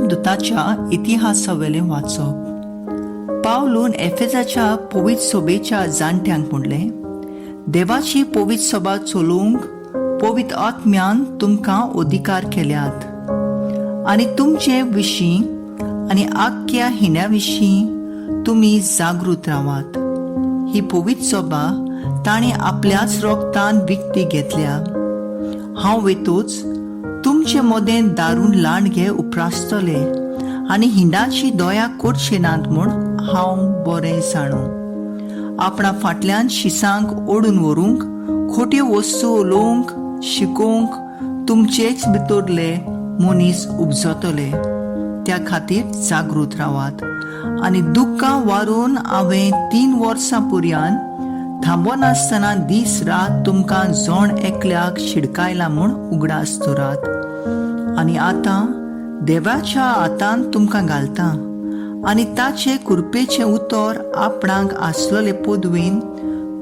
दुताच्या इतिहासावेलें वाचप. पावलून एफेजाच्या पवित्र सभेच्या जाणट्यांक म्हणलें, देवाची पवित्र सभा चलोवंक पवित्र आत्म्यान तुमकां अधिकार केल्यात आनी तुमचे विशीं आनी आख्ख्या हिण्या विशीं तुमी जागृत रावात. ही पवित्र सभा तांणी आपल्याच रोगतान विकती घेतल्या. हांव वेतूच तुमचे मदें दारून लांडगे उप्रासतले आनी हिंडाची दया करचे नात म्हूण हांव बरें जाणू. आपणा फाटल्यान शिसांक ओडून व्हरूंक, खोट्यो वस्तू उलोवंक शिकोवंक तुमचेच भितरले मनीस उपजतले. त्या खातीर जागृत रावात आनी दुख्खां वारून हांवें 3 वर्सां पुर्यान थांबनासतना दीस रात तुमकां जण एकल्याक शिडकायला म्हूण उगडास दवरात. आनी आतां देवाच्या हातान तुमकां घालता आनी ताचे कृपेचें उतर आपणाक आसलेले पदवीन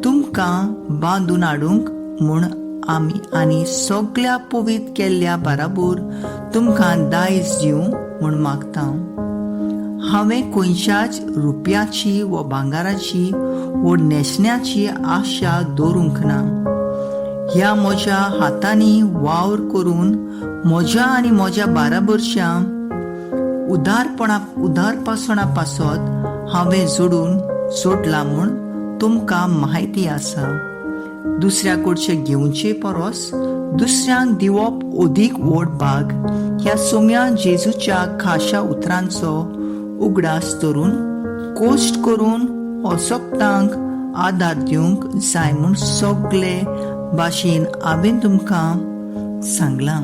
तुमकां बांदून हाडूंक म्हूण आमी आनी सगल्या पवित्र केल्ल्या बाराबोर तुमकां दायज दिवं म्हूण मागता. हांवें खंयच्याच रुपयाची वा भांगराची वा न्हेसण्याची आशा दवरूंक ना. ह्या म्हज्या हातांनी वावर करून म्हज्या आनी म्हज्या बाराबरच्या उदारपणा उदारपासणा पासत हांवें जोडून जोडला म्हूण तुमकां म्हायती आसा. दुसऱ्या कडचे घेवचे परस दुसऱ्यांक दिवप अदीक व्हड भाग ह्या सोम्या जेजूच्या खाशा उतरांचो उगडास धरून कोश्ट करून असक्तांक आदार दिवंक जाय म्हूण सगळे भाशेन हांवें तुमकां सांगलां.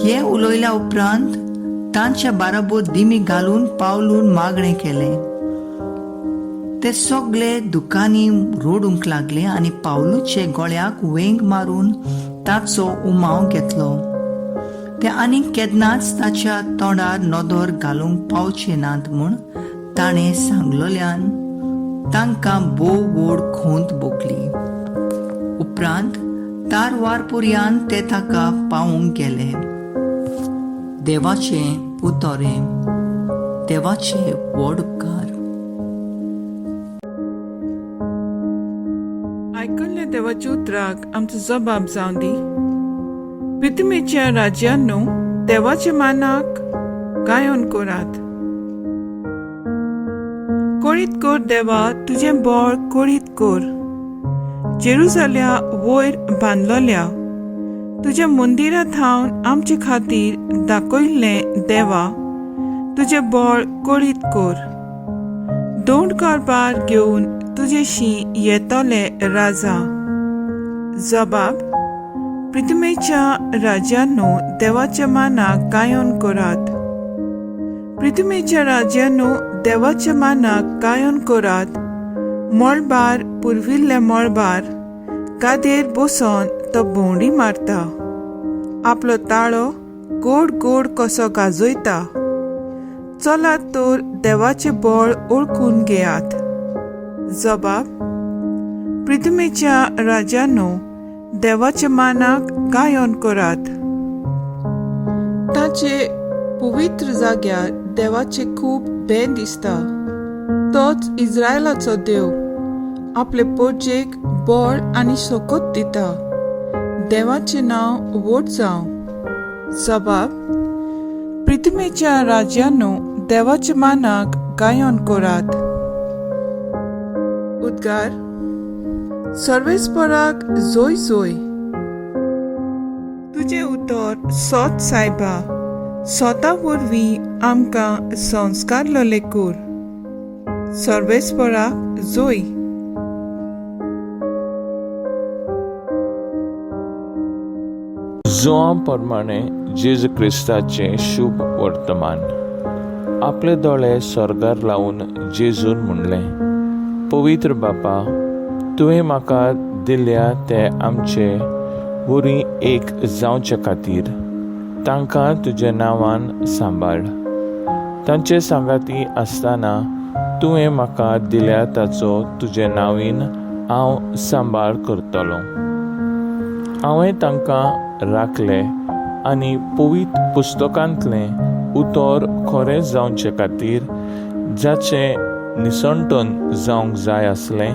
हें उलयल्या उपरांत तांच्या बाराबोर दिमी घालून पावलून मागणें केलें. ते सगळे दुकांनी रडूंक लागले आनी पावलूचे गळ्याक वेंग मारून ताचो उमाव घेतलो. ते आनीक केन्नाच ताच्या तोंडार नदर घालूंक पावचे नात म्हूण ताणें सांगलोल्यान तांकां भोव व्हड खोंत भोगली. उपरांत तारवार पुरयान ते ताका पावूंक गेले. देवाचें उतरें. देवाचे व्हड उपकार. आयकल्ल्या देवाच्या उतराक आमचो जबाब जावं दी. पितुमेच्या राज्यानू देवाच्या मानाक गायन करात. कळीत कर देवा तुजें बळ कळीत कर. जेरुजाल्या वयर बांदलोल्या तुज्या मंदिरा थावन आमचे खातीर दाखयल्लें देवा तुजें बळ कळीत कर. दोंड कारभार घेवन तुजेशी येतले राजा. जबाब प्रिथमेच्या राज्यानू देवाच्या मानाक गायन करात. प्रिथमेच्या राज्यानू देवाच्या मानाक गायन करात. मळबार पुर्विल्ल्या मळबार गादयेर बसोन तो भोंवडी मारता. आपलो ताळो गोड गोड कसो गाजयता. चलात तर देवाचें बळ ओळखून घेयात. जबाब प्रिथमेच्या राज्यानू देवाच्या मानाक गायन करात. ताचे पवित्र जाग्यार देवाचे खूब भें दिसता. तोच इस्रायलाचो देव आपले पोरजेक बळ आनी शोकत दिता. देवाचें नांव व्हड जावं. जबाब प्रिथमेच्या राज्यानू देवाच्या मानाक गायन करात. उद्गार सर्वेस्पराक जोय जोय. तुजें उतर सोत सायबा, सोता वरवीं आमकां संस्कारलोले कर. सर्वेस्पराक जोय. जुआं प्रमाणे जेजू क्रिस्ताचें शुभ वर्तमान. आपले दोळे स्वर्गार लावन जेजून म्हणलें, पवित्र बापा, तुवें म्हाका दिल्या ते आमचे वरी एक जावचे खातीर तांकां तुज्या नांवान सांबाळ. तांचे सांगाती आसतना तुवें म्हाका दिल्या ताचो तुजे नांवीन हांव सांबाळ करतलो. हांवें तांकां राखले आनी पवित्र पुस्तकांतलें उतर खरें जावचे खातीर जाचें निसणटन जावंक जाय आसलें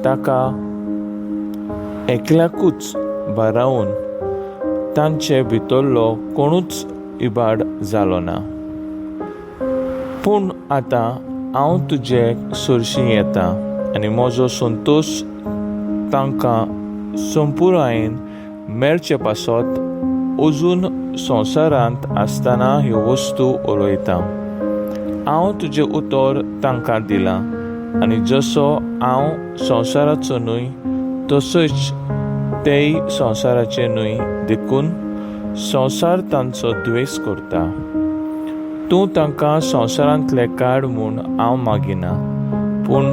ताका एकल्याकूच भारावन तांचे भितरलो कोणूच इबाड जालो ना. पूण आतां हांव तुजे सरशीं येता आनी म्हजो संतोश तांकां संपुरायेन मेळचे पासत अजून संवसारांत आसतना ह्यो वस्तू उलयता. हांव तुजें उतर तांकां दिलां आनी जसो हांव संवसाराचो न्हय तसोच तेय संवसाराचे न्हय, देखून संवसार तांचो द्वेस करता. तूं तांकां संवसारांतले काड म्हूण हांव मागिना, पूण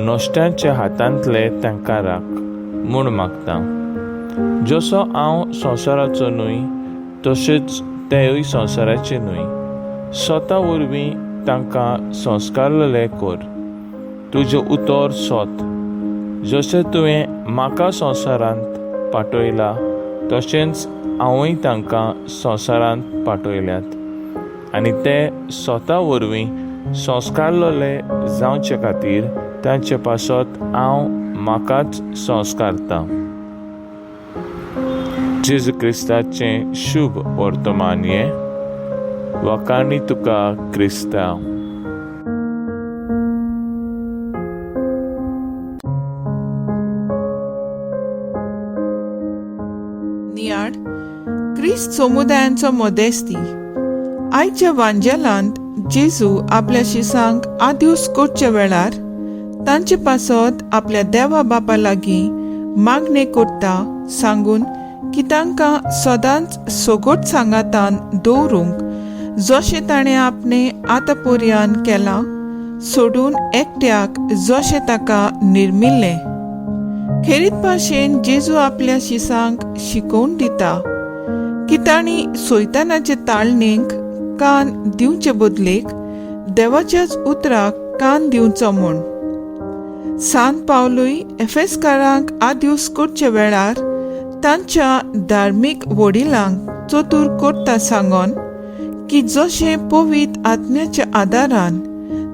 नश्ट्यांच्या हातांतले तांकां राख म्हूण मागता. जसो हांव संवसाराचो न्हय तशेंच तेय संवसाराचे न्हय. स्वता वरवीं तांकां संस्कारलेले कर. तुजें उतर सोत. जशें तुवें म्हाका संवसारांत पाठयला तशेंच हांवूय तांकां संवसारांत पाठयल्यात, आनी ते स्वता वरवीं संस्कारलेले जावचे खातीर तांचे पासत हांव म्हाकाच संस्कारता. जेजू क्रिस्ताचें शुभ वर्तमान हें. वाखाणी तुका क्रिस्ता. नियाळ क्रिस्त समुदायांचो मदेस्ती. आयच्या वांजेलांत जेजू आपल्या शिसांक आद्यूस करच्या वेळार तांचे पासत आपल्या देवा बापा लागीं मागणें करता सांगून की तांकां सदांच सगट सांगातान दवरूंक, जशें ताणें आपणें आतां पर्यान केलां, सोडून एकट्याक जशें ताका निर्मिल्लें. खेरीत भाशेन जेजू आपल्या शिसांक शिकोवन दिता की तांणी सैतानाचे ताळणेक कान दिवचे बदलेक देवाच्याच उतराक कान दिवचो म्हूण. सांत पावलूय एफेसकारांक आद्यूस करच्या वेळार तांच्या धार्मीक वडिलांक चतूर करता सांगोन की जशें पवित्र आत्म्याच्या आदारान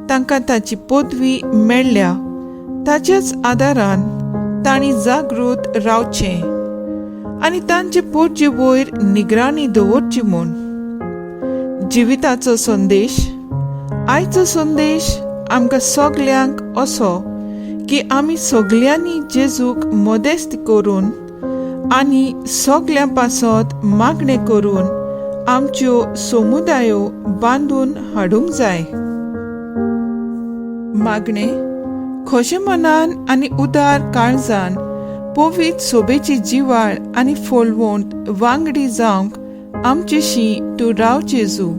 तांकां ताची पदवी मेळ्ळ्या ताच्याच आदारान तांणी जागृत रावचें आनी तांचे पोटचे वयर निगराणी दवरची म्हूण. जिविताचो संदेश. आयचो संदेश आमकां सगल्यांक असो की आमी सगल्यांनी जेजूक मदेस्त करून आनी सगल्यां पासत मागणें करून आमच्यो समुदायो बांदून हाडूंक जाय. मागणें खोशे मनान आनी उदार काळजान पवित्र सोबेची जिवाळ आनी फोलवण वांगडी जावंक आमचेशी तूं राव जेजू.